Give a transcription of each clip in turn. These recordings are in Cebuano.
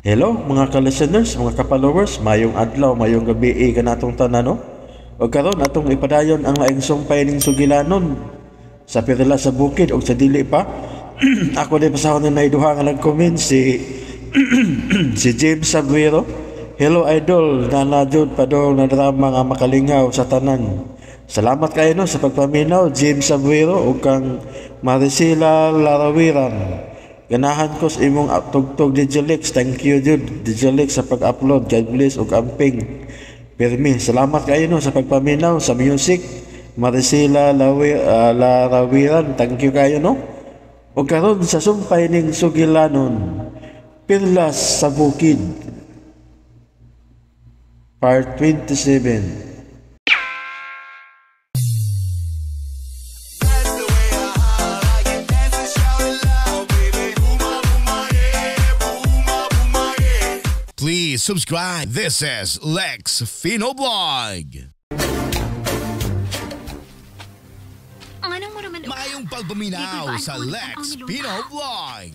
Hello mga ka-listeners, mga ka-followers, mayong adlaw, mayong gabi kanatong tanan, no? Og karon atong ipadayon ang laing sumpay ning sugilanon sa perla sa bukid og sa dili pa. Ako din pasahon na naiduha nga nag-comment si si James Sabuero. Hello idol, na jud padong na drama nga makalingaw sa tanan. Salamat kayo no sa pagpaminaw, James Sabuero, ug kang Marisela Larawiran. Ganahan ko sa imong tugtog, DJ Lex. Thank you jud, DJ Lex, sa pag-upload. God bless ug amping. Pirmi, salamat kayo no sa pagpaminaw sa music. Marisela Larawiran, thank you kayo no. Ug karon sa sumpay ning sugilanon, Perlas sa Bukid, Part 27. Please subscribe. This is Lex Fino Vlog. Maayong pagpaminaw sa Lex Fino Vlog.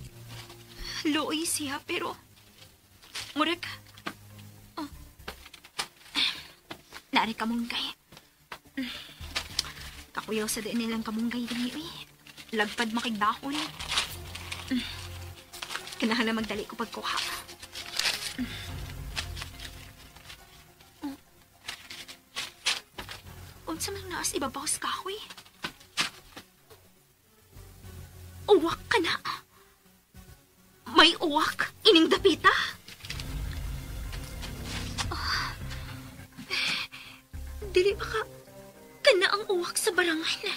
Luoy siya pero murag oh. Nari kamunggay. Kakuyaw sa diin nilang kamunggay dili eh. Lagpad makigdahon. Kinahanglan magdali ko pagkuha. Unsa man naas ibabaw sa kahoy? Uwak ka na. May uwak ining dapita. Oh. Dili ba ka kana ang uwak sa barangay?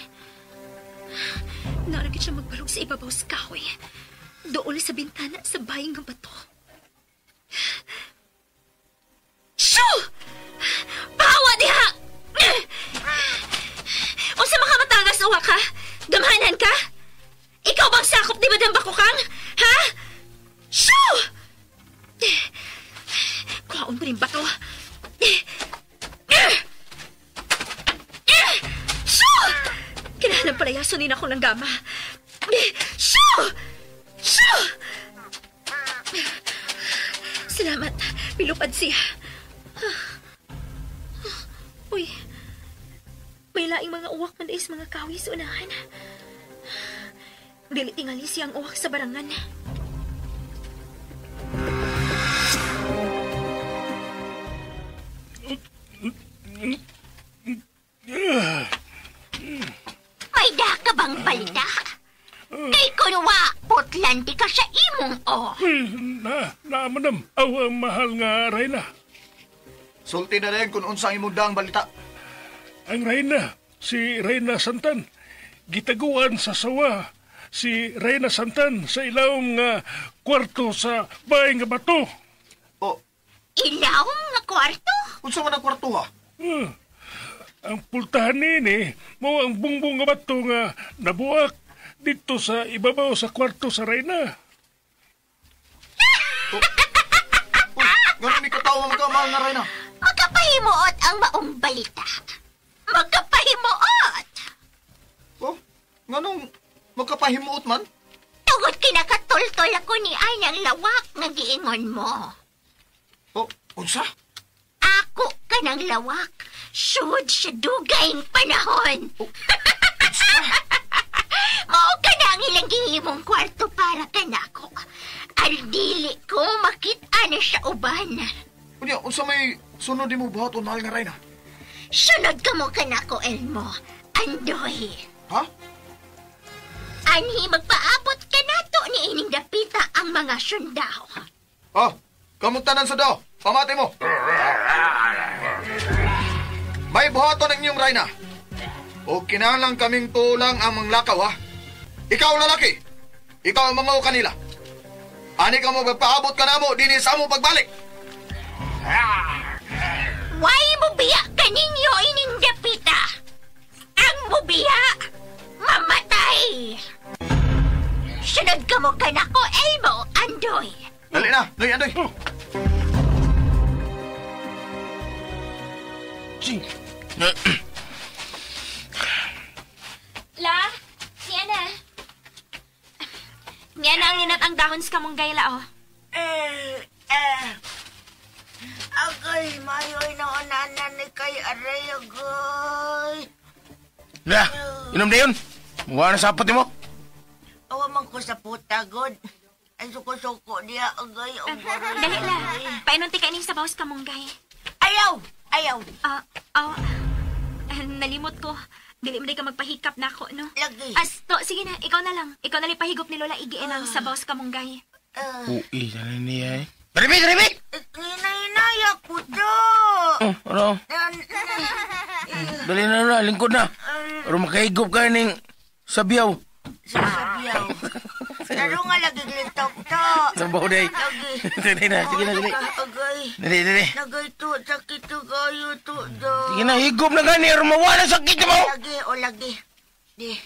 Naragit siya magbalog sa ibabaw sa kahoy. Dool sa bintana sa baying ng bato. Shoo! Pahawa diha! Unsa makamatangas uwak ha? Gamhanan ka? Ikaw bang sakop di Madam Bakukang? Ha? Shoo! Kuhaon ko rin bato. Shoo! Kinahanap palayason din ako ng gama. Shoo! Shoo! Salamat. Pilupad siya. Uy, may laing mga uwak man is mga kawi sa unahan. Dili tingali siyang uwak sa barangan. May da ka bang balita? Kay kunwa, putlandi ka sa imong o. Na, madam. Aw, mahal nga, Reyna. Sulti na rin kung unsang imong daang balita. Ang Reyna, si Reyna Santan, gitaguan sa sawa. Si Reyna Santan sa ilawom nga kwarto sa bahay nga bato. Oh. Ilawom nga kwarto? Unsa man ang kwarto ha? Ang pultahan nini mo ang bungbong nga bato nga nabuak dito sa ibabaw sa kwarto sa Reyna. Oh. Uy, ganun ni katawa magkamahal nga Reyna. Magkapahimuot ang maong balita. Magkapahimuot! Oh, nganong magkapahimuot man? Tungod kinakatultol ako ni Anang lawak nga giingon mo. Oh, unsa? Ako ka ng lawak. Sud sa dugayng panahon. Oh, unsa? Mao ka na ang ilang gihimong kwarto para kanako. Aldili ko makita na sa uban. Unya, unsa may sunod di mo buhaton, mahal nga Reyna? Sunod ka mo kanako, Elmo. Andoy. Ha? Anhi, magpaabot ka nato ni ining dapita ang mga sundao. Oh, kamuntanan sa dao. Pamati mo. May buhaton ang inyong Reyna. O kinahanglan kaming tulang ang manglakaw, ha? Ikaw, lalaki. Ikaw ang mga kanila. Ani ka mo magpaabot ka na mo, dini sa mo pagbalik. Why mo biya kaninyo ining dapita? Ang mubiya, mamatay! Sunod ka mo kanako, Elmo, Andoy. Dali na, Noy, Andoy. Oh. La, niya na. Niya na ang linat ang dahon sa kamunggay, la, oh. Aray, agoy. La, inom na yun. Mukha na sapat mo. Awa man ko sa puta, God. Ay, suko-suko niya, agay. Dali la. Painunti ka ining sabaw sa kamunggay. Ayaw! Ayaw! Nalimot ko. Dili mo ka magpahikap na ako, no? Lagi. Asto, sige na. Ikaw na lang. Ikaw na lang pahigop ni Lola Igiin ang sabaw sa kamunggay. Ui, sana niya eh. Daribi, daribi! Hinay-hinay ako to. Oh, ano? Dali na, Lola. Lingkod na. Pero makahigop ka ning sabiyaw. Sabiyaw. Laro nga lagi glitok to. Sabaw day. Dali na, sige na, dali. Agay. Dali, dali. Nagay to, sakit to kayo to. Sige na, higop na gani. Pero mawala sakit mo. Lagi, o lagi. Di.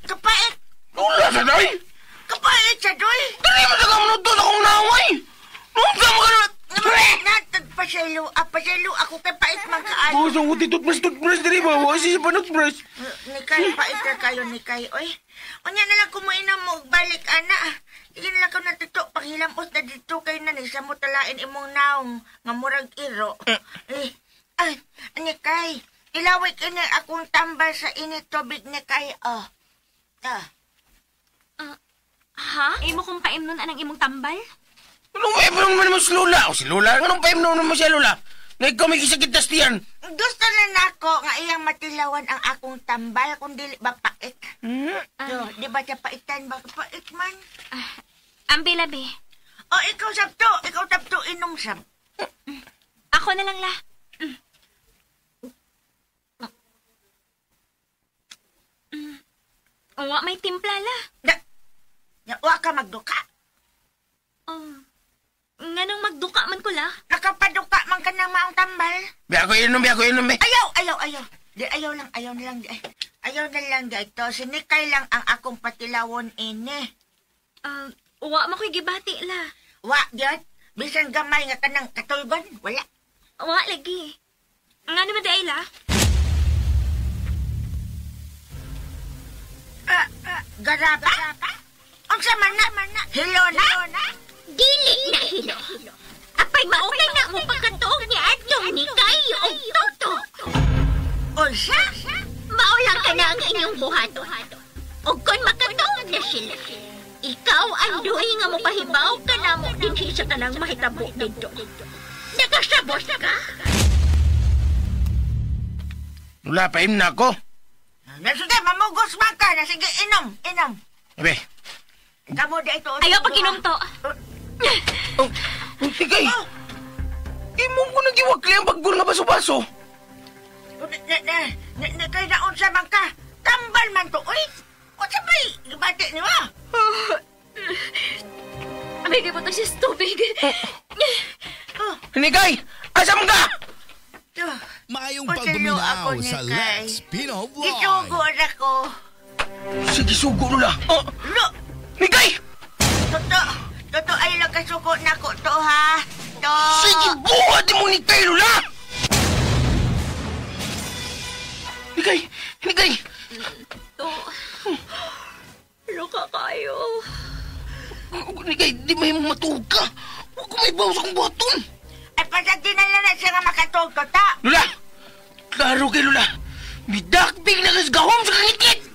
Kapait! Lola sa day! Kapait sa doy! Dali mo sa kamunuto sa kong naway! Noong sa mga na... Natag paselo, paselo ako kay pait man kaano. Oh, so uti toothbrush diri ba? Wa siya pa toothbrush. Nikay, pait ra kayo, Nikay. Oy, unya na lang kumuinom mo, balik, ana. Sige na lang ko natuto, paghilamos na dito kayo na ni sa mo talain imong naong, nga murag iro. Eh, ay, Nikay, ilaway kini akong tambal sa init tubig, Nikay, oh. Ah. Ha? Imo kong paimnon anang imong tambal? Anong paimnon naman mo si Lola? O si Lola, anong paimnon naman siya, Lola? Na ikaw may kisakit tas tiyan. Gusto na nako nga iyang matilawan ang akong tambal kung dili ba pait. So, di ba siya paitan? Baka pait man. Ambi labi. O, ikaw sabto. Ikaw sabto, inom sab. Ako na lang la. Wa may timpla la. Wa ka magduka. Oh. Nganong magduka man ko la? Nakapaduka man ka ng maong tambal. Be ako inom, be ako inom, be. Ayaw, ayaw, ayaw. Di, ayaw lang, ayaw na lang. Di, ayaw na lang, di. Ito, sinikay lang ang akong patilawon ini. Wa mo ko'y gibati la. Wa, gyud. Bisan gamay nga kanang katulgon, wala. Wa, lagi. Nga naman di ay la? Garapa? Unsa man na? Hilo na? Dili na hilo. Apay maukay na mo pagkatuog ni Adlong ni Kayo og Toto. Unsa? Maulang ka na ang inyong buhaton. Og kung makatuog na sila, ikaw ang duhi nga mopahibaw ka na mo din sa tanang mahitabo dito. Nakasabot ka? Wala, paim na ako. Nasude, mamugos man ka na. Sige, inom, inom. Abe. Kamo da ito. Ayaw pag inom to. Oh, tigay. Imong ko nagiwakli ang bagbol nga baso-baso. Na, kay naon sa man ka. Tambal man to. Uy, unsa may gibati ni mo? Amay, kay butang siya tubig. Nikay, asa man ka? Maayong pagduminaw sa Lex Pino Vlog. Gisugo ako. Sige, sugo nula. Oh. Nikay! Toto, Toto ay lang kasuko na ko to, ha? To. Sige, buhat mo Nikay, Lula! Nikay! Nikay! To. Luka kayo. Nikay, di may matuog ka. Huwag ko may bawas akong buhaton. Ay, pasag din na lang siya nga makatuog to, ta. Lula! Klaro kay Lula. Midakbig na kasgahom sa kangitngit!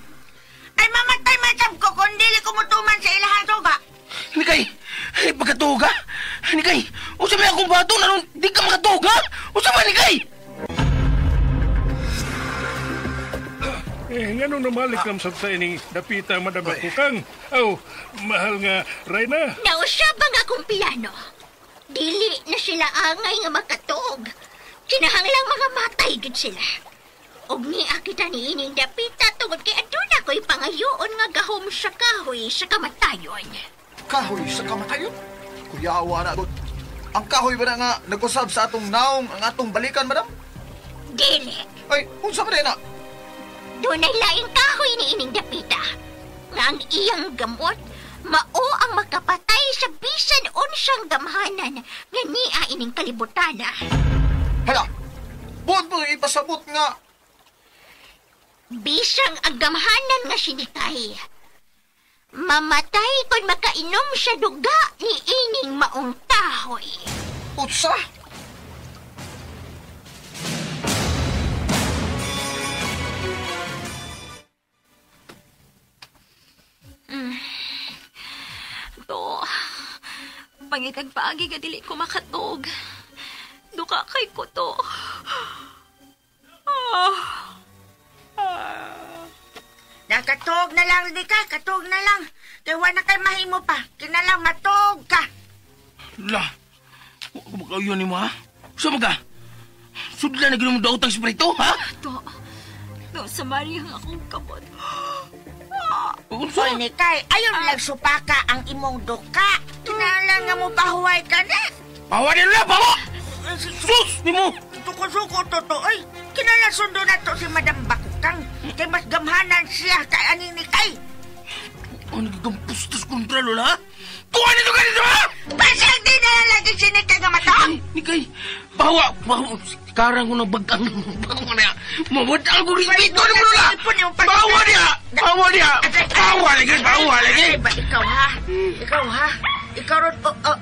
Ay, mamatay man sab ko kung dili ko mutuman sa ilahang tuga. Nikay, ay, pagkatuga? Nikay, unsa may akong bato na di ka makatuga? Unsa man, Nikay? Eh, ngano namalik lang sa ining dapita, Madam Bakukang? Aw, mahal nga, Reyna. Nausab ang akong plano. Dili na sila angay nga makatuog. Kinahanglang mga matay gud sila. Og niya kita ni ining dapita tungod kay aduna ko'y pangayoon nga gahom sa kahoy sa kamatayon. Kahoy sa kamatayon? Kuyawa na, god. Ang kahoy ba na nga nag-usab sa atong naong ang atong balikan, madam? Dili. Ay, unsa ba na? Dunay laing kahoy ni ining dapita. Nga ang iyang gamot, mao ang makapatay sa bisan unsang gamhanan nga niya ining kalibutana. Hala! Buot mo ipasabot nga! Bisang ang gamhanan nga sinikay. Mamatay kung makainom sa duga ni ining maong tahoy. Utsa! Pangitag paagi ka dili ko makatog. Duka kay ko to. Nakatog na lang di ka, katog na lang. Kaya wala kay mahimo pa. Kinalang matog ka. La, kumakayo ni mo ha? Saan ka? Sudla na gano'n mo daw utang espiritu, ha? To, sa Maria ang akong kamot. Hoy, Nikay, ayon lang supaka ang imong duka. Kinalang nga mo pahuway ka na. Pahuway na lang, pahuwa! Sus, di mo! Suko-suko to, oy. Kinalang sundo na to si Madam Bakukang. Kay mas gamhanan siya kay aning Nikay. Ano nagagampustos kontra, Lola, ha? Tuwa nito ka nito, ha? Pasag di na lagi si Nikay nga mata! Nikay, bawa! Bawa! Karang ko ng bagkang. Bawa niya! Mawadang ko respeto ni mo, Lola! Bawa niya! Bawa niya! Bawa lagi! Bawa lagi! Ba, ikaw ha? Ikaw ha? Ikaw ron,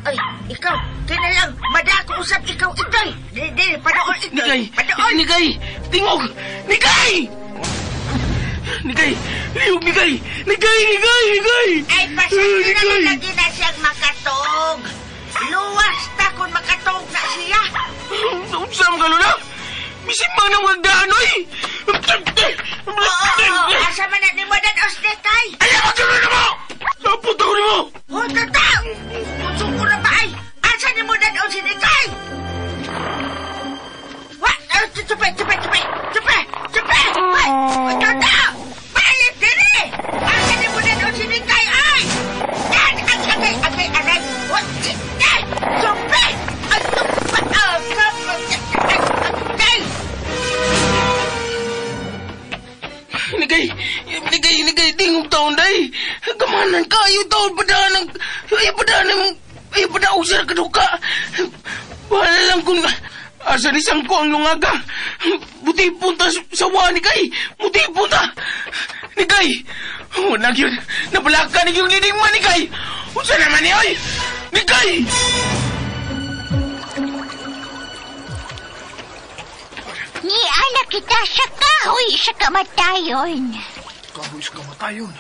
ay, ikaw, kinalang, madako usap ikaw ito'y. Dili, panool ito'y. Nikay! Nikay! Tingog! Nikay! Nikay! Lihog, Nikay! Nikay! Nikay! Nikay! Ay, pasag na lagi na siyang makatog. Luwas ta kung makatog na siya. Saan ka, Lola? Misimang na magdaan, oy! Oo, asa man na ni mo dan, Osnekay? Ay, magsunod na mo! Napot ako ni mo! O, tata! Suko na ba ay? Asa ni mo dan, Osnekay? Wa! Tsupe! Tsupe! Tsupe! Tsupe! Tsupe! Ay! Tata! Balik diri! Asa ni mo dan, Osnekay? Ay! Yan! Agay! Agay! Agay! Ay! Tsupe! Ay! Tsupe! Ay! Nikay! Nikay! Nikay! Tingog taon, day! Gamanan ka! Ayaw taon! Padaan ang... Ayaw padaan ang... Ayaw padaan ang kaduka! Bahala lang kung... Asa ni Sangko ang lungaga! Buti punta sa wa, Nikay! Buti punta! Nikay! Wala yun! Nabalaka ni yung lining man, Nikay! Unsa naman ni, oy! Nikay! Niala kita sa kahoy sa kamatayon. Kahoy sa kamatayon?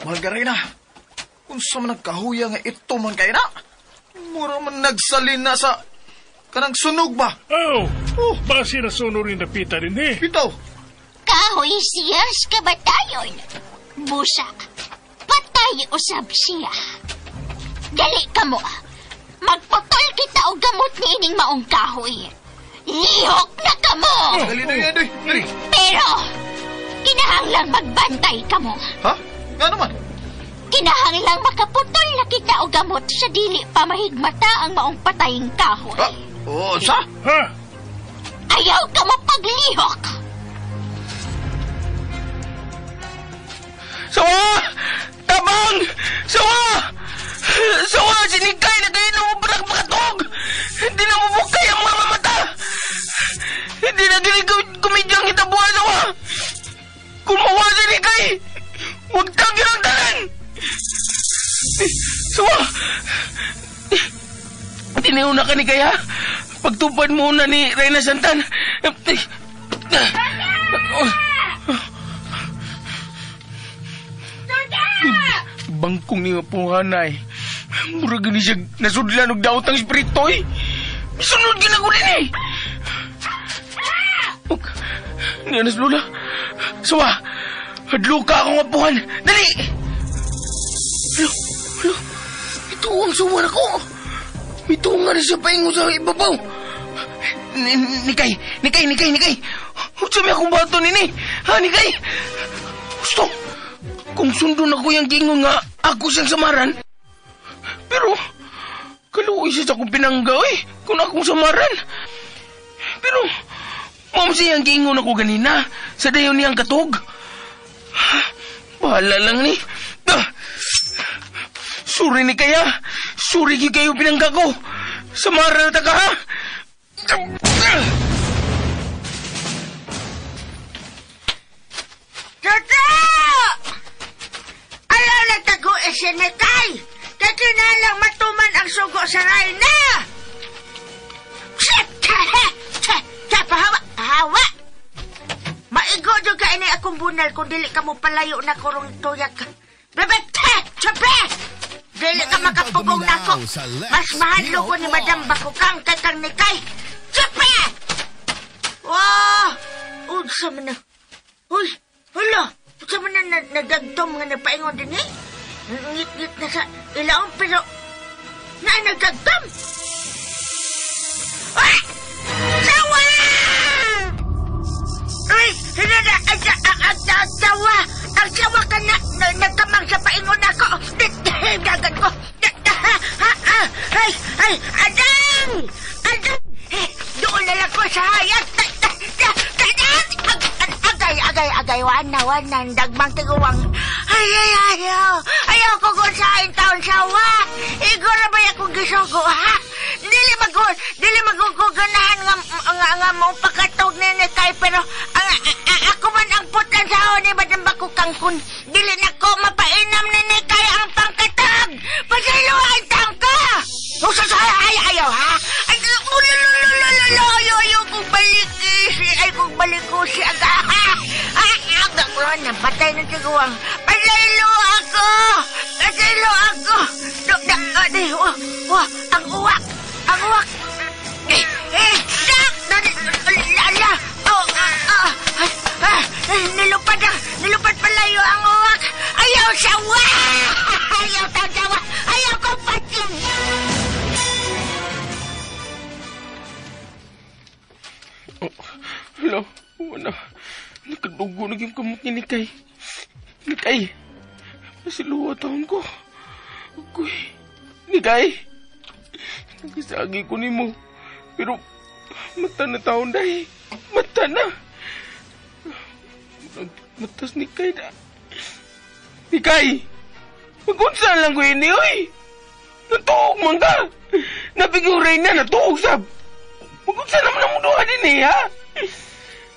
Margarina, kung sa man nagkahuya nga ito man kayo na, mura man nagsalin na sa kanang sunog ba? Oh, basi na sunog rin napita rin eh. Bitaw! Kahoy siya sa kamatayon. Busa, patay usab siya. Dali ka mo. Magputol kita og gamot ni ining maong kahoy. Lihok na kamo! Dali na yan, doy! Dali! Pero, kinahanglang magbantay kamo. Ha? Nga naman? Kinahanglang makaputol na kita og gamot sa dili pa mahigmata ang maong pataying kahoy. Ha? Oo, sa? Ha? Ayaw kamo paglihok! Sawa! Tabang! Sawa! Sawa! Sinikay na kayo na makatog! Hindi na mabukay ang mga mata! Hindi na gini komedya ang hitabuhan, sawa! Kung mawa si Nikay, huwag tagyo ang tanan! Sawa! Tiniuna ka ni Kaya. Pagtupad muna ni Reyna Santan. Bangkong ni Mapuhanay. Murag ni siya nasudlan og daot ang espiritu eh. Sunod ginagulin eh. Niya nas Lola. Sawa, hadlo ka akong apuhan. Dali! Halo, halo. Ito ang suwa na ko. Ito nga rin siya paingo sa ibabaw. Nikay, Nikay, Nikay, Nikay. Unsa may akong bato nini? Ha, Nikay? Gusto. Kung sundon ako yung gingon nga, ako siyang samaran. Pero, kaluoy siya sa akong pinangga, eh, kung akong samaran. Pero, ma'am siyang gingon ako ganina, sa dayon niyang katog. Bahala lang ni. Ah, sorry ni kaya. Sorry kayo pinangga ko. Samaran ta ka, ha? Toto! Ayaw na tago e si Nikay! Kaya kinalang matuman ang sugo sa Reyna! Shit! Pahawa! Pahawa! Maigo doon ka ini akong bunal kung dili ka mo palayo na kurong tuyak. Bebe! Tsape! Dili ka makapugong nako. Mas mahadlo ko ni Madam Bakukang kay kang Nikay. Tsupe! Wah! Unsa man na. Uy, hala. Unsa man na nagdagtom nga nagpaingon din eh? Ngit-ngit na sa ilaong pero na nagdagtom. Ah! Sawa! Uy, hinana, ang sawa! Ang sawa ka na, nagkamang sa paingon ako. Dagan ko. Ay, ay, Adang! Adang! Doon na lang ko sa hayag. Agay, agay, agay. Wana, wana. Dagmang tiguang. Ay, ay, ayaw. Ayaw ko kung saan taon sawa. Igor na ba akong gisugo, ha? Dili maguguganahan nga mo pakatog ni kay pero ako man ang putlan sa ni Madam Bakukang kun dili na ko mapainam ni kay ang pangkatag. Pasaylo ang taon ka. Ay, ayaw, ha? Ay, ulululululu, ayaw, ayaw kong balik, ay kong balik ko siya. Agak, napatay ng tiguang. Pasaylo ako! Pasaylo ako! Ang uwak! Ang uwak! Lala! Nilupad, nilupad palayo ang uwak! Ayaw sawa! Ayaw tawa! Ayaw kong patin! Hello, wala. Nakadugo na yung kamot ni Nikay. Nikay, pasiluwa taon ko. Agoy, Nikay, nakisagi ko ni mo. Pero, mata na taon dahi. Mata na. Matas Nikay na. Nikay, magunsa lang ko ini, oy. Natuog man ka. Nabigyo rin na, natuog sab. Magunsa naman ang duha din eh, ha?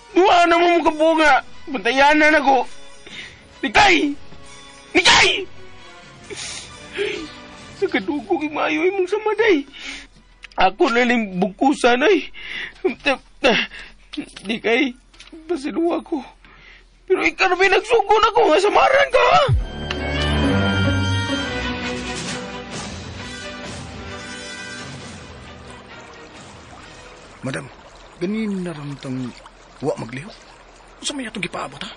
Duha naman mo kabunga. Bantayan na nako. Nikay! Nikay! Sa kadugog yung maayo imong samaday. Ako na lang bugkusan ay. Nikay, pasiluwa ko. Pero ikaw na pinagsugo na ko nga samaran ka, ha? Madam, ganin na ramtang wa maglihok. Sa may atong gipaabot, ha?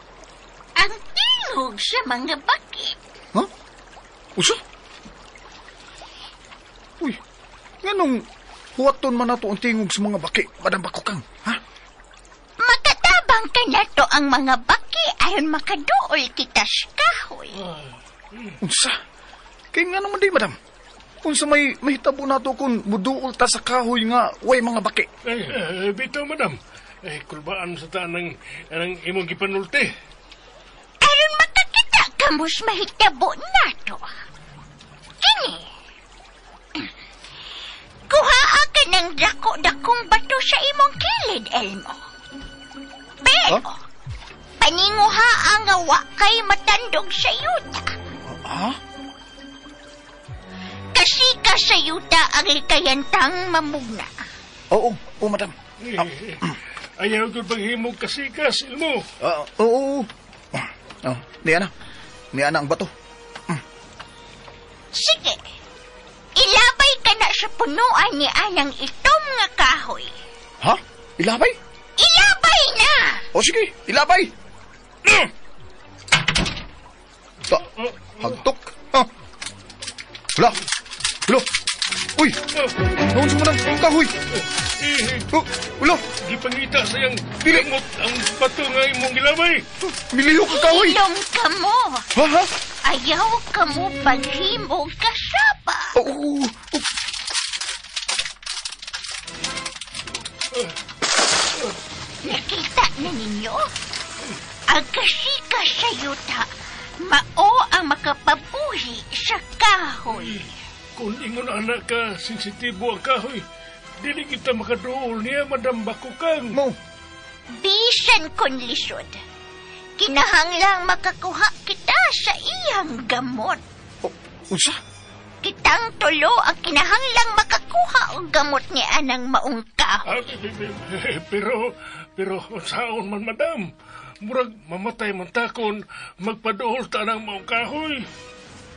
Ang tingog sa mga bakit. Ha? Usa? Uy, nganong huwaton man nato ang tingog sa mga baki, Madam Bakukang, ha? Makatabang ka na to ang mga baki ayon makaduol kita sa kahoy. Unsa? Kaya nga naman di, Madam. Unsa may mahitabo nato kung muduol ta sa kahoy nga way mga baki. Ay, bitaw, Madam. Ay, kulbaan sa taan ng imong gipanulti. Aron makakita kamos mahitabo nato. Kini. Kuhaa ka ng dako-dakong bato sa imong kilid, Elmo. Pero, huh? Paninguha ang wa kay matandog sa yuta. Ha? Kasi ka sa yuta ang ikayantang mamugna. Oo, oo, madam. Ayaw ko paghimog kasikas, Elmo. Oo. Oh, niya na. Niya na ang bato. Sige. Ilabay ka na sa punuan ni anang itom nga kahoy. Ha? Ilabay? Ilabay na! O sige, ilabay! Hagtok. Hala! Hala! Uy! Noon sa munang kahoy! Ulo! Gipangita sa iyang kamot ang bato nga imong gilabay. Milihok ang kahoy! Ilong ka mo! Ha, ha? Ayaw ka mo paghimog kasaba. Oo! Nakita na ninyo? Ang kasika sa yuta, mao ang makapabuhi sa kahoy. Kung ingon anak ka, sensitibo ang kahoy, dili kita makaduol niya, Madam Bakukang. Mo. Bisan kon lisod, kinahanglang makakuha kita sa iyang gamot. Oh, unsa? Kitang tulo ang kinahanglang makakuha og gamot ni anang maong kahoy. Pero unsaon man, madam? Murag mamatay man takon, magpaduol ta ng maong kahoy.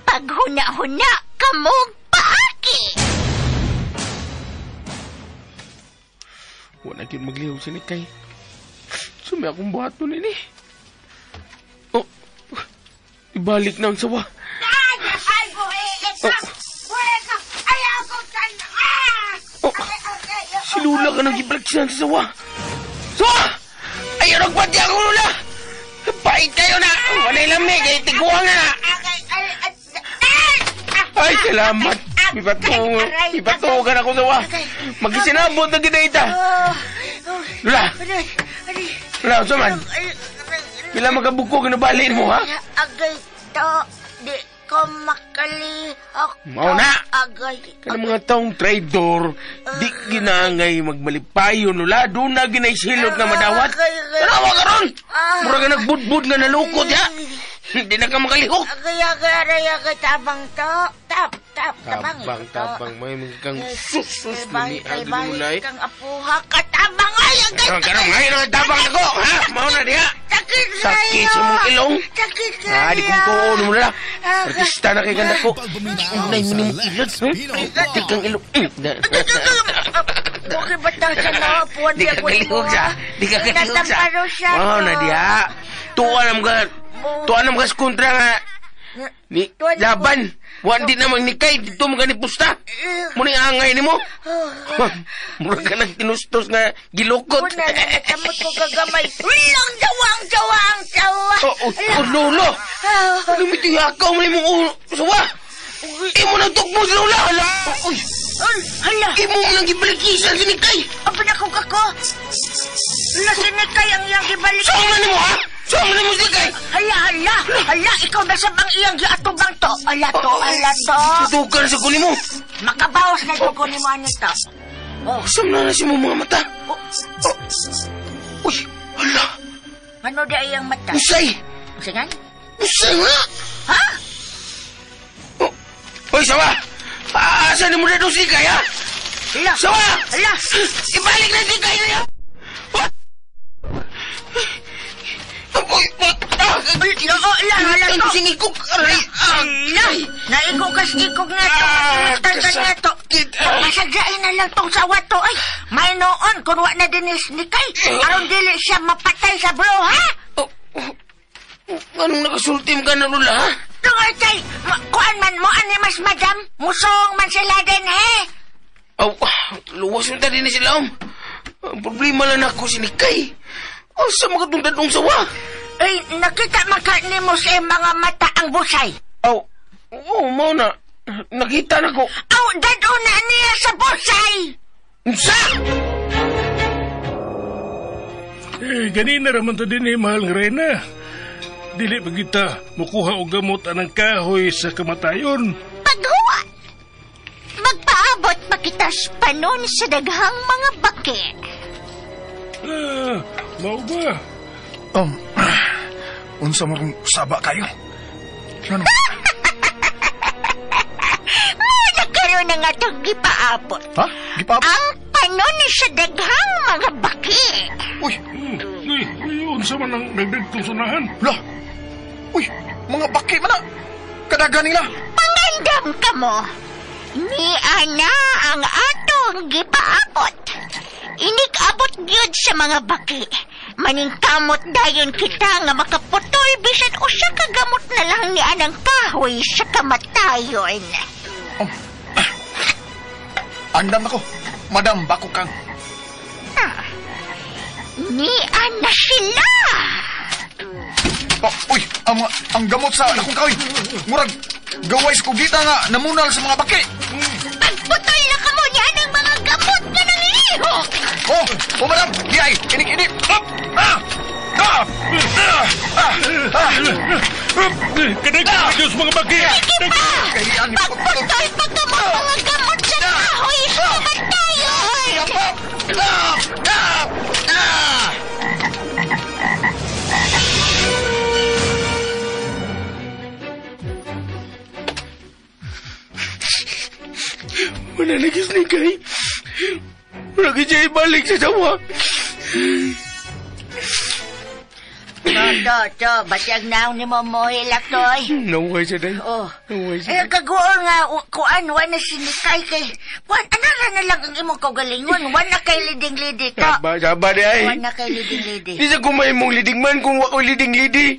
Paghuna-huna kamog paaki. Wala gyud maglihok si Nikay. Sumi akong buhaton ini. Oh, ibalik na ang sawa. Ay, buhi ka! Buhi ka! Ay, ako Oh, si Lula ka nang gibalaksan sa sawa. Sawa! Ay, anong pati ako, Lula? Pait kayo na! Walay lamig, ay tiguan na! Ay, salamat! Ipatugan ako, sawa. Magisinabot na kita ita. Lula! Lula, unsa man? Pila magkabuko ginabalin mo, ha? Agay to, di ko makalihok. Mao na! Agay. Kanang mga taong traidor, di ginangay magmalipayon, Lula. Doon na ginaisilot nga madawat. Tanawa ka ron! Mura ka nagbudbud nga nalukot, ha? Di na ka makalihok. Agay, agay, aray, agay, tabang to. Tap, tap, tabang. Tabang, tabang. May mga kang sus, Kay lami, bahi kang apuha ka, tabang. Ay, agay, Karon, ngayon ang tabang nako, ha? Mao na diha. Sakit Sakit sa mong ilong. Sakit kayo. Ah, di kong tuon mo na. Artista na kay ganda ko. Pagbabminaw Unay mo sa niyong Lex ilot. Pino Di kang Vlog. ilong. Okay ba tayo sa nakapuan Di ka kalihok sa. Di ka kalihok sa. Natamparo siya. Mao na diha. Tuwa na mga tuwa na mga kontra nga ni laban. Wa di na magnikay dito mga ni pusta. Muna yung angay nimo. Mura ka nagtinustos nga gilukot. Una na natamot ko kagamay. Ulang jawa, ang jawa, ang jawa. Oh, oh, oh, lolo. Ano may tiyakaw mo mong ulo? Sawa! Imo nang tukmo sa lola! Hala! Uy! Hala! Imo nang gibalikisan si Nikay! Apa na ko kako? Hala, si Nikay ang iyang gibalik. Saan na nimo, ha? Saan na nimo si Nikay? Hala, hala! Hala, ikaw na sa bang iyang giatubang to? Hala to, hala to. Tutukan sa kunin mo! Makabawas na ito kunin mo ano to. Oh, saan na na si mo mga mata? Oh, oh. Uy! Hala! Ano di iyang mata? Usay! Usay nga? Usay nga! Ha? Oh. Uy, sawa! Asa ni mo na doon si Nikay, ha? Hala! Sawa! Hala! Ibalik na si Nikay na yan! Uy! Oo, hala, hala to. Ang singikog! Aray! Hala! Naikog kas ikog na to. Matan ka na to. Masadyain na lang tong sawa to. Ay, may noon kung wa na din ni Nikay. Aron dili siya mapatay sa bro, ha? Anong nakasultim ka na, Lula, ha? Tungol kay, kuan man mo, ani mas madam? Musong man sila din, he? Aw, luwas yung tadi ni sila, om. Ang problema lang ako si Nikay. Asa makatungtadong sawa? Ay, nakita man ka ni mo sa mga mata ang busay. Aw, oo, mao na. Nakita na ko. Aw, dado na niya sa busay! Unsa? Eh, ganina raman to din eh, mahal nga Reyna. Dili pa kita mukuha og gamot anang kahoy sa kamatayon. Paghuwat! Magpaabot pa kita sa panon sa daghang mga baki. Ah, mao ba? Unsa man kung saba kayo? Ano? Muna karon na nga itong gipaabot. Ha? Gipaabot? Ang panon sa daghang mga baki. Uy! Uy, uy, unsa man ang dagdag kong sunahan? Lah! Uy! Mga baki man na! Kadagan nila! Pangandam ka mo! Ni ana ang atong gipaabot. Inikabot gyud sa mga baki. Maningkamot dayon kita nga makaputol bisan usa ka gamot na lang ni anang kahoy sa kamatayon. Andam nako, Madam Bakukang. Ah, ni ana sila. Oh, uy, ang gamot sa akong kahoy. Murag gaway sa kugita nga namunal sa mga baki. Pagputol na kamo niya ng mga gamot nga nanglihok. Oh, oh madam, di ay, inik-inik. Up, ah, ah, ah, ah, ah. Kadaghan Diyos mga baki. Sige pa! Kahiyan ni Pagputol pa kamo mga gamot sa kahoy sa kamatayon. Ah, ah, ah. Wala na gis ni Kay. Wala ka siya ibalik sa sawa. To, to, batyag naong ni mo mohilak to, ay. Nauhay siya, day. Oh. Nauhay siya. Eh, kaguol nga, kuan, wala si Nikay kay... Kuan, anara na lang ang imong kaugalingon. Wala kay liding-lidi to. Saba, saba di ay. Wala kay liding-lidi. Di sa kumay mong liding man kung wako'y liding-lidi.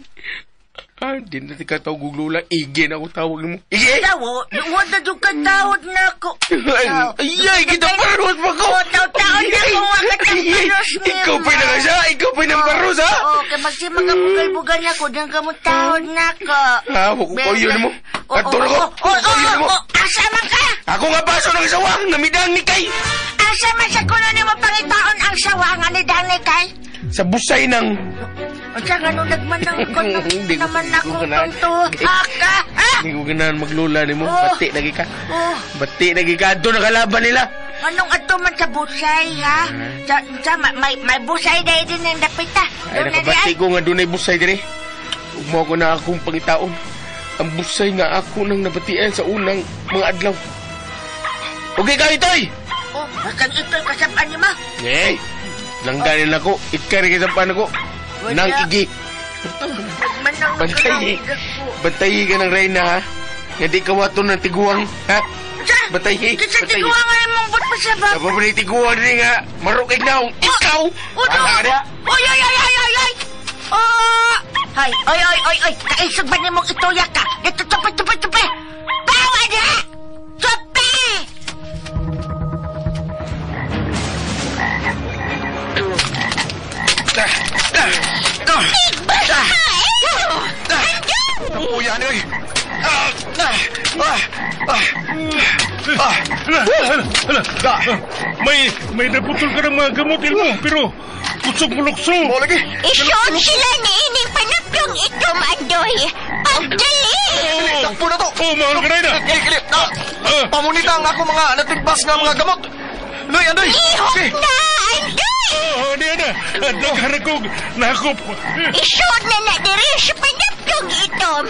Ah, di na tika tawag og lula. Ige na ako tawag mo. Ige! Tawo, wala doon ka tawad na ako. Ay, ay, kita paros pa ko! Oh, taw-taon na ako, wala ka paros ni Ikaw pa na siya! Ikaw pa ng paros, ha? Oo, kay magsima ka bugal-bugal na ko, dyan ka mo tawad na ako. Ha, wako ko yun mo. Ato na ko. Oo, oo, oo, asa man ka? Ako nga baso ng sawa, namidang ni Kay. Asa man sa kuno ni mo pangitaon ang sawa nga ni Dani Kay? Sa busay ng... Unsa nga nung nagmanang ko naman akong tonto. Aka, ha? Hindi ko ganahan maglula ni mo. Oh. Bati lagi ka. Oh. Bati lagi ka. Doon nakalaban nila. Anong ato man sa busay, ha? Sa, may busay dahil din ang dapita. Ay, nakabati ko nga doon ay busay diri. Ugmo ko na akong pangitaon. Ang busay nga ako nang nabatian sa unang mga adlaw. Okay ka, Itoy! Oh, bakang Itoy kasabaan ni mo. Hey! Langganin ako. Ikari kasabaan ako. Nang igi. Bantayi. Bantayi ka ng reyna, ha? Nga di ka wato ng tiguang, ha? Bantayi. Kasi tiguang nga mong but pa siya ba? Sa pa tiguang din nga. Marukig na akong ikaw. Oy, oy, oy, oy, oy, oy! Oh! Ay, oy, oy, oy, oy! Kaisog ba ni mong ituya ka? Dito, tupi, tupi, tupi! Bawa na! Tupi! Kapuya ni, oy! May naputol ka ng mga gamot, Ilmo, pero kusog mo lukso. Isyon sila ni ining panapyong ito, Mandoy. Pagdali! Takpo na to! Oh, mga kanay na! Kili, pamunita ang ako mga natigbas nga mga gamot! Noy, Andoy! Ihok na, Andoy! Oh, di na! Nagharag kong nakop! Isyon na na diri sa panapyong itom!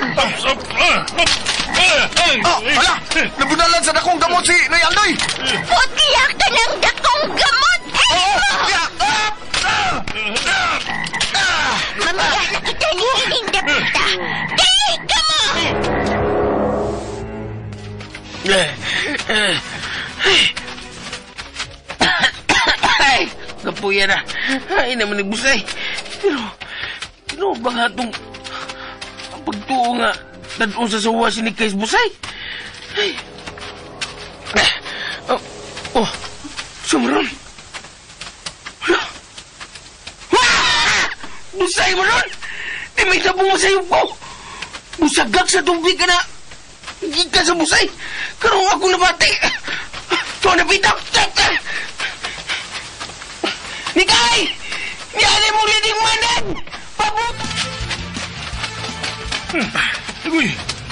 Oh, hala! Nabunalan sa dakong gamot si Noy Andoy! Putla ka ng dakong gamot! Mamaya na kita ni ining dapita! Dali ka mo! Ay, kapuya na. Ay, naman nagbusay. Pero ba nga itong pagtuo nga tadong sa sawa si Nikay's busay? Ay. Oh, oh, sumuron. Hala. Ah! Busay mo ron! Di may tabong masayop ko. Busagak sa tubig ka na. Hindi ka sa busay. Karong ako nabati. Ito na bitak. Nikay! Niyan mong leading manan! Pabut! Agoy!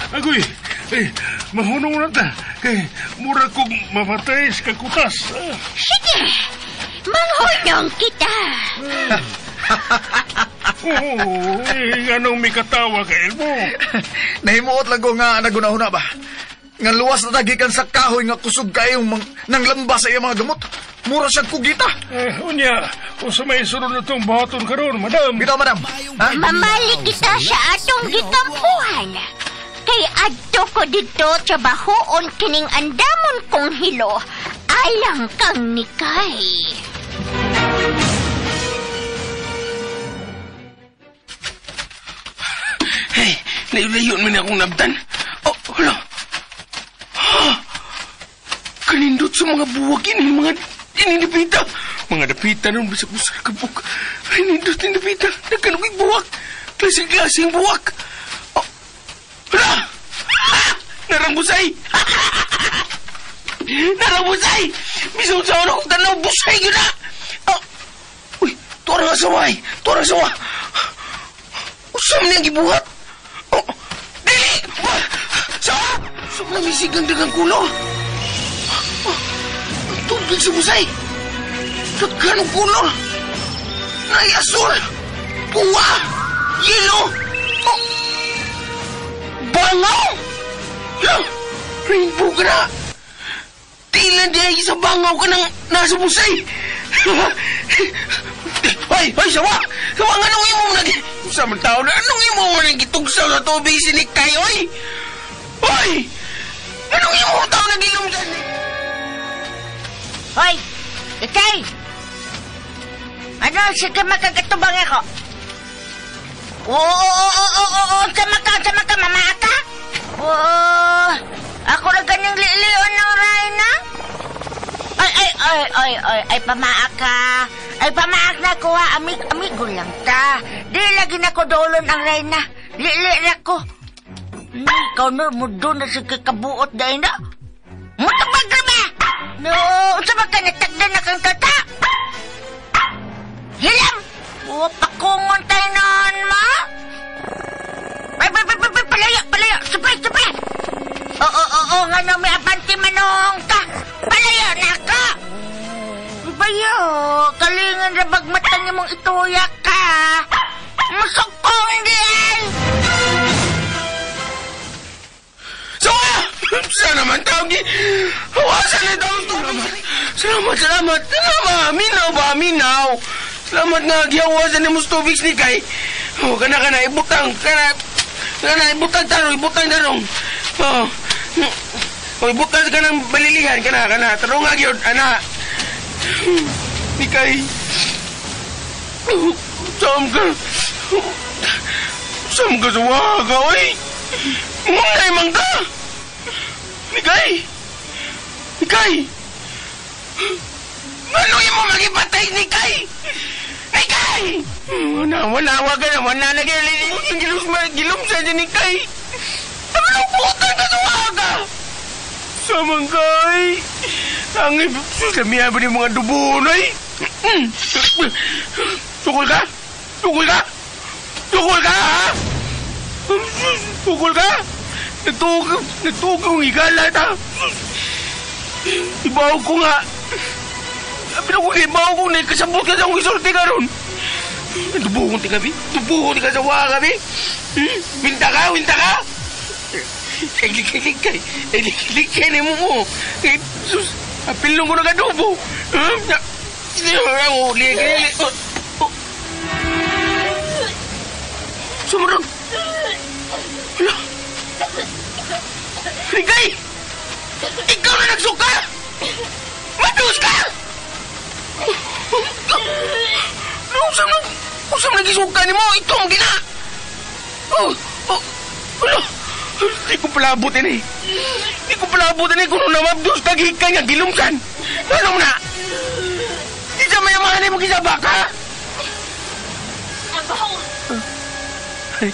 Agoy! Ay, mahunong na ta. Kay, mura kong mamatay sa kakutas. Sige! Manghunong kita! Oo, eh, anong may katawa ka, Elmo? Nahimuot lang ko nga nagunahuna ba? Nga luwas na tagikan sa kahoy nga kusog kayong nang lamba sa iyang mga gamot. Mura siyang kugita. Eh, unya, kung sa may sunod na itong buhaton karon, madam. Bitaw, madam. Ha? Mamali kita sa atong gikampuhan. Kay adto ko dito trabahoon kining andamon kong hilo. Alang kang Nikay. Hey, layo-layo man akong nabtan. Oh, hala. Ah, kanindot sa mga buwag ini, mga ininipita. Mga dapita nun, bisag usar kabuk. Ay, nindot ni dapita. Nagkanugig buwak. Klaseng-klaseng buwak. Oh, hala! Ah, narang busay! Narang busay! Bisag sa ano kong tanaw, busay yun na! Oh, uy, tuwarang asawa eh. Tuwarang asawa. Usam niyang gibuhat. Oh, dili! Sa! Sumamisig ang dagang kulor. Oh, ang tubig sa busay. Daghan ang kulor. Nay asul. Puwa. Yelo. Oh. Bangaw! Hala! Rainbow ka na! Tila di ay sa bangaw ka nang nasa busay. Hoy, hoy, sawa! Sawa, anong imo nag... Sa mga tao na, anong imo nagitugsaw sa tubig si Nikay, hoy? Hoy! Anong imo tao nag-inom sa... Hoy! Ikay! Ano, sige makagatubang ako. Oo, sama ka, mama ka? Oo, ako na ganyang lilion ng Reyna. Ay, pamaak ka. Ay, pamaak na ko ha. Amigo lang ta. Di lagi na ko dolon ang Reyna. Lili na ko. Ikaw na, mudo na sige kabuot dahil na. Mutapag na ba? No, sama ka, natagda na kang tata. Hilam! O, pakungon tayo noon, ma? Ay, palayo, supay. Oo, nga no, may abanti manong ka. Palayo na ka. Bayo, kalingan rabag mata niyo mong ituya ka. Masukong di ay! Sawa! Saan naman tawag ni... Hawasan na tawag tubig. Salamat. Minaw ba? Minaw. Salamat nga, gihawasan ni mo sa tubig ni Kay. Oh, kana, ibutang. Kana, ibutang tarong. Oh, ibutang ka ng balilihan. Kana, tarong nga yun, ana. Ni Kay. Saan ka? Saan ka sa waga, oy? Mga imang ka! Nikay! Nikay! Ano yung mo magipatay, Nikay? Nikay! Wala, wag ka na. Wala na kayo. Gilom sa dyan, Nikay. Namalungkutan ka sa waga! Samang kay! Ang lamihan ba ni mga dubuon, ay? Tukol ka? Tukol ka? Tukol ka, ha? Tukol ka? Nagtuog kong igalat, ha? Ibaw ko nga. Sabi ko, ibaw ko na kasabot ka sa akong isulti ka ron. Dubuhon ti gabi. Dubuhon ti ka sa waka, gabi. Winta ka, winta ka. Ay, likay. Ay, likay na mo. Ay, sus, apilong ko nagadubo. Sumarong. Hala. Ligay! Ikaw na nagsuka! Madus ka! Usam nagisuka ni mo! Ito ang gina! Oh, ano? Di ko pala abutin eh. Di ko pala abutin eh kung namabdos ka gihikay nga gilumsan. Ano mo na? Di sa mayamahan mo kisabak ha? Ang bahong! Ay,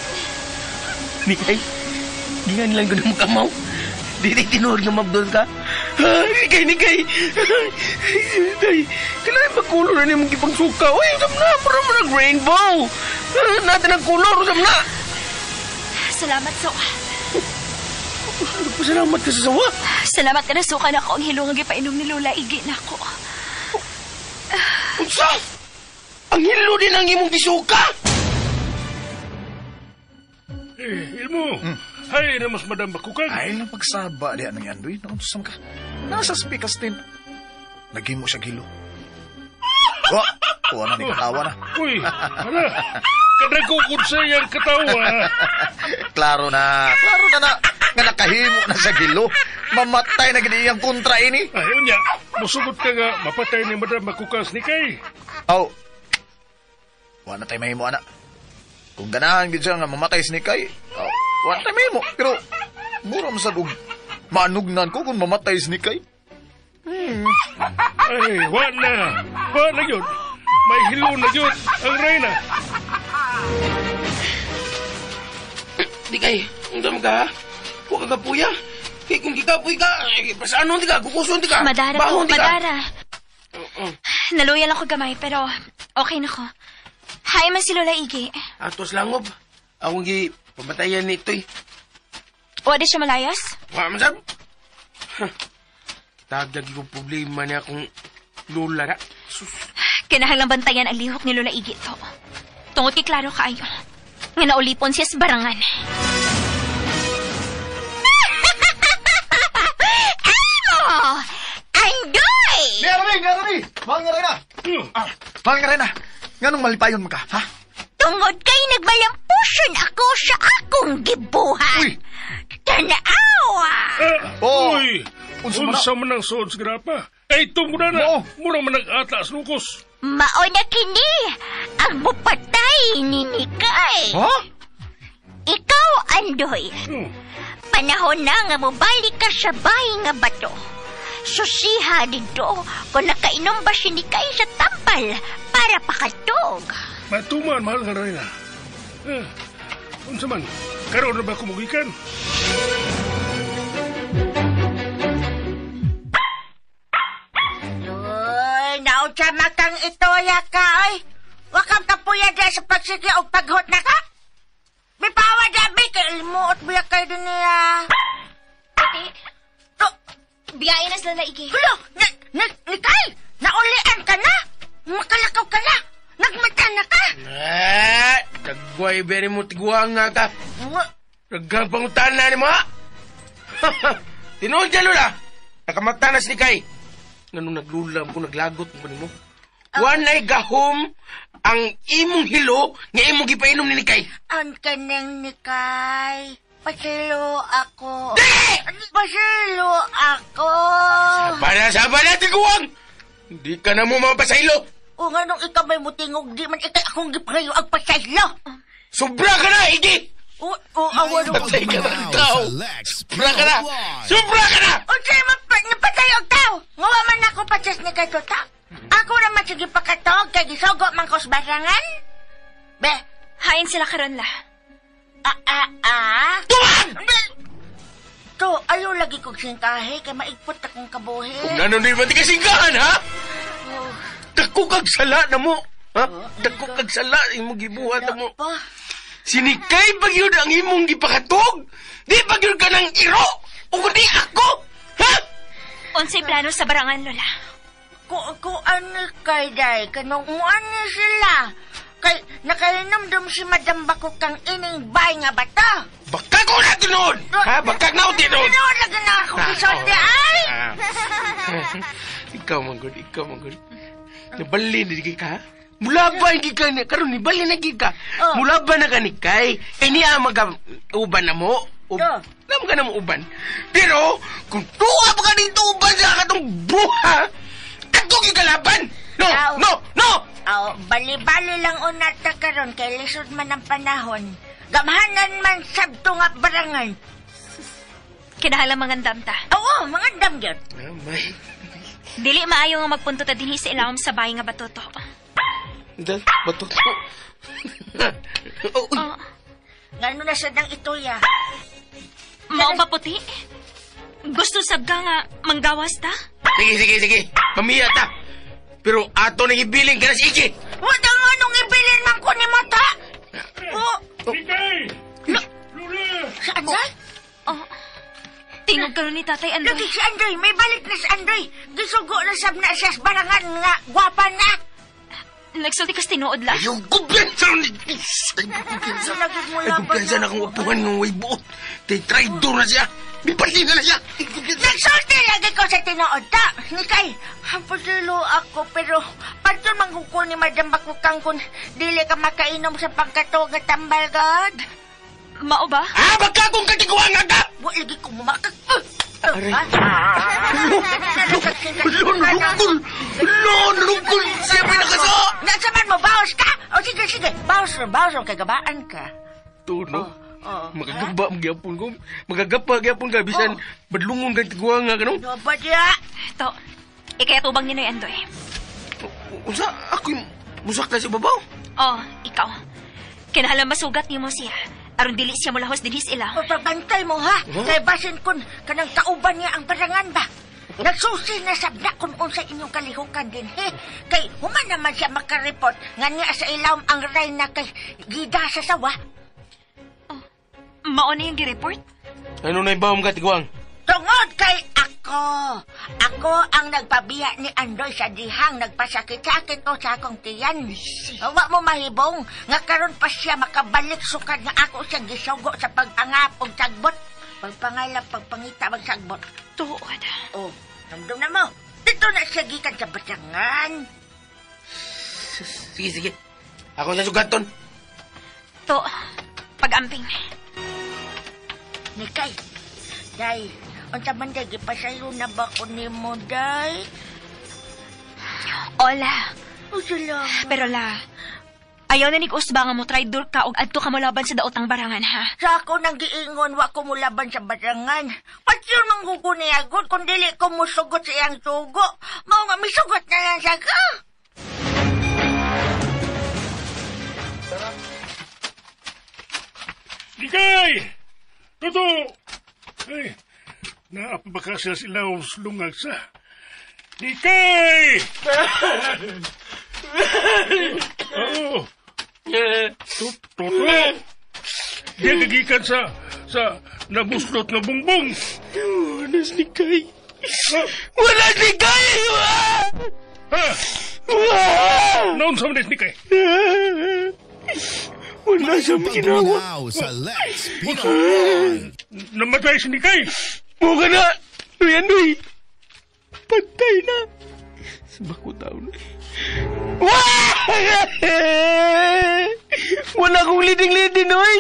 Nikay, gingan lang ko na mukamaw. Di tinuod nga mabdol ka. Nikay, Nikay. Day, kailangan magkulor na niyong ipang suka. Uy, usam na, parang mo nag-rainbow. Natin ang kulor, usam na. Salamat, Soka. Salamat ka sa sawa. Salamat ka na, Soka, na ako ang hilong ang ipainom ni Lola. Igi na ako. Unsa? Ang hilo din ang imong gisuka? Eh, Ilmo, hay na mas madam bakukag. Ay, nang pagsaba diyan ng Andoy. Naunsa ka? Nasa speakers din. Naging mo siya gilo. Wa, kuha na ni katawa na. Uy, hala. Kadagukod sa iyang katawa. Klaro na na. Nga nakahimo na sa gilo. Mamatay na gini iyang kontra ini. Ay, unya, musugot ka nga, mapatay ni madam bakukas ni Kay. Aw, wa na tayo mahimo, anak. Kung ganahan gid siya nga mamatay si Nikay, wa na tayo mahimo. Pero, mura masad og maanugnan ko kung mamatay si Nikay. Ay, wa na. Wa na yun. May hilo na yun ang reyna. Nikay, undam ka, ha? Huwag ka kapuya. Kaya kung kikapuy ka, pasanon di ka, kukuson di ka. Madara bahon ko, di ka. madara. Naluya lang ko gamay, pero okay na ko. Hi, man si Lola Igi. Atos langob. Akong gi pamatayan nito eh. O, di siya malayas? Wa man sab. Kitagdag yung problema niya kung Lola na. Sus. Kinahanglang bantayan ang lihok ni Lola Igi to. Tungod kay klaro kaayo. Nga naulipon siya sa barangan. Amo! Andoy! Niarani! Niarani! Mahal nga rin na! Mahal nga rin na! Nganong malipayon man ka, ha? Tungod kay nagmalampuson ako sa akong gibuhat. Uy! Tanawa! Oh. Uy! Unsa man na? Unsa man ang suod sa grapa? Ay, tungod na na. Oo. Mura man nag-ata sa lukos. Mao na kini ang mupatay ni Nikay. Ha? Ikaw, Andoy. Panahon na nga mobalik ka sa bahay nga bato. Susiha dito kung nakainom ba si Nikay sa tampal para pakatog. Matuman, mahal nga Reyna. Unsa man, karoon na ba kumugikan? Uy, naunsa makang itoya ka, oy. Wakang kapuya dyan sa pagsige o paghot na ka. Bipawa dyan, bi, kay ilmuot biya kayo din niya. Ate, To, biyain na sila naigi. hulo, Nikay, naulian ka na. Makalakaw ka na. Nagmata na ka. Eh, tagway beri mo tiguang nga ka. Daghang pangutan na ni mo, ha? Tinuod dyan, Lola. Nakamata na si Nikay. Nganong naglulam ko, naglagot mo nimo. Walay gahom ang imong hilo nga imong gipainom ni Nikay. Ang kanang Nikay. Pasilo ako. Di! Pasilo ako. Saba na, tiguang! Hindi ka na mo mapasaylo. O nga nung ikaw may mutingog, di man ikay akong gipangayo ang pasaylo. Sobra ka na, Iggy! O, o, awa nung... Patay ka na, Now tao! sa Lex Sobra ka na! Vlog. Sobra ka na! O siya, napatay og tao. Ngawa man ako patsas ni kay Tota. Ako naman sige pakatog, kay gisogo man ko sa barangan. Be, Hain sila karon la. Tuwan! To, ayaw lagi kong singkahe, kay maigpot akong kabuhi. Kung nanon di ba ti kasingkahan, ha? Dako kag sala na mo. Ha? Dako kag sala, imong gibuhat na mo. Pa, Sinikay ba yun ang imong gipakatog? Di ba yun ka ng iro? O kundi ako? Ha? Unsay plano sa barangan, Lola? Ku ano kay day, kanong ano sila. Kay nakahinamdam si Madam Bakukang ining bay nga bata. Baka ko na tinuod! Ha? Baka na ako tinuod! Tinuod lagi na ako gisulti, ay! Ikaw, manggod, ikaw, manggod. Nabalin na di ka, ha? Mula ba hindi ka na, karon nibalin na gid ka. Oh. Mula ba na ka ni Kay? Kay niya maga uban na mo. Oh. Nam ka na mo uban. Pero, kung tuwa pa ka dito uban sa katong buha, katong yung kalaban! No! Aw. No! No! Aw, bali-bali lang unat ta karon kay lisod man ang panahon. Gamhanan man sabto nga barangan. Kinahanglan mangandam ta. Oo, mangandam gyud. Amay. Dili maayo nga magpunto ta dinhi sa ilawom sa bahay nga batuto. Dal, bato ko. Oh, uy. Oh, Ngano na sad ang ituya? mao ba puti? Gusto sab ka nga manggawas ta? Sige, sige, sige. Pamiya ta. Pero ato nang ibilin ka na si Iggy. Wa ta nga nung ibilin man ko ni mata. Oh, Ikay! Lula! si Andoy? Oh. Tingog karon ni Tatay Andoy. Lagi si Andoy, may balik na si Andoy. Gisugo na sab na siya sa barangan nga gwapa na. Nagsulti kas tinuod la. Ayaw, kumpiyansa ni... Ay, kumpiyansa. Lagi mo Ay, laban kumpiyansa na akong upuan ng way buot. Kay traitor na siya. Bipalin na siya. Ay, kumpiyansa. Nagsulti lagi ko sa tinuod ta. Nikay, hampusilo ako pero padto man ko ni Madam Bakukang kung dili ka makainom sa pagkatuog nga tambal god. Mao ba? Ah, baka kung katiguan nga ka! Wa lagi ko mumakak. Aray. Lo, nalungkol! Lo, nalungkol! Siya may nakasa! Nasa man mo, baos ka? O sige, sige, baos ron, baos ron, kay gabaan ka. Ito, no? Oh, Magagaba mo gyapon ko. Magagapa gyapon ka. Bisan, badlungon kang tiguan nga ka, no? No ba diya? To, ikayatubang ni Noy Andoy. Unsa, ako'y musak na si babaw. Oh, ikaw. Kinahanglan masugat nimo siya. Aron dili siya molahos dinhi sa ilaw. Pagpabantay mo, ha? Kay basin kun kanang kauban niya ang barangan ba? Nagsusi na sabna kung unsa inyong kalihukan din, he? Kay human naman siya makareport nga niya sa ilawom ang reyna kay gida sa sawa. Oh, mao na yung gireport? Ano na ibawang ka, tiguang? Tungod kay ako. Ako ang nagpabiya ni Andoy sa dihang nagpasakit-sakit ko sa akong tiyan. Wa mo mahibong nga karon pa siya makabalik sukad nga ako siyang gisugo sa pag-angap og sagbot. Pagpangalap, pagpangita, magsagbot. Tuod. Oh, namdum na mo. Dito na siya gikan sa batangan. Sige, sige. Ako sa sugaton. To, pag-amping. Nikay, day, unsa man day, gipasayo na ba ko nimo, day? Hola. O salamat. Pero la, ayaw na ni Usba nga mo traidor ka og adto ka molaban sa daotang barangan, ha? Sa ako nang giingon, wa ko mulaban sa barangan. Patyon mang gugo ni agod kung dili ko musugot sa iyang sugo. Mao nga misugot na lang sa ka. Nikay! Toto! Ay, naapa ba ka sila sila lungag sa? Nikay! Oo. Toto! Di kagikan sa nabuslot na bungbong. Wala si Kay. Wala si Kay! Ha? Noon sa manis ni Kay? Wala siya ginawa. Pagbinaw sa Lex Pino Vlog. Namatay si Nikay. Buka na! Nuyan, nuy! Patay na! Sa bako tao na. Wah! Wala akong leading-leading, oy!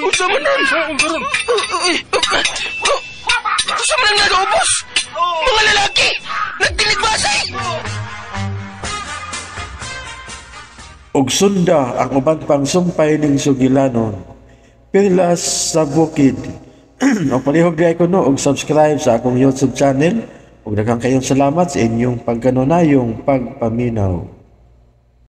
Unsa man nun? Unsa ron? Unsa man ang nagaubos? Mga lalaki! Nagtiligbasay! Og sunda ang uban pang sumpay ning sugilanon. Perlas sa bukid. O palihog di ko no og subscribe sa akong YouTube channel. Ug daghang kayong salamat sa inyong pagkanunayong pagpaminaw.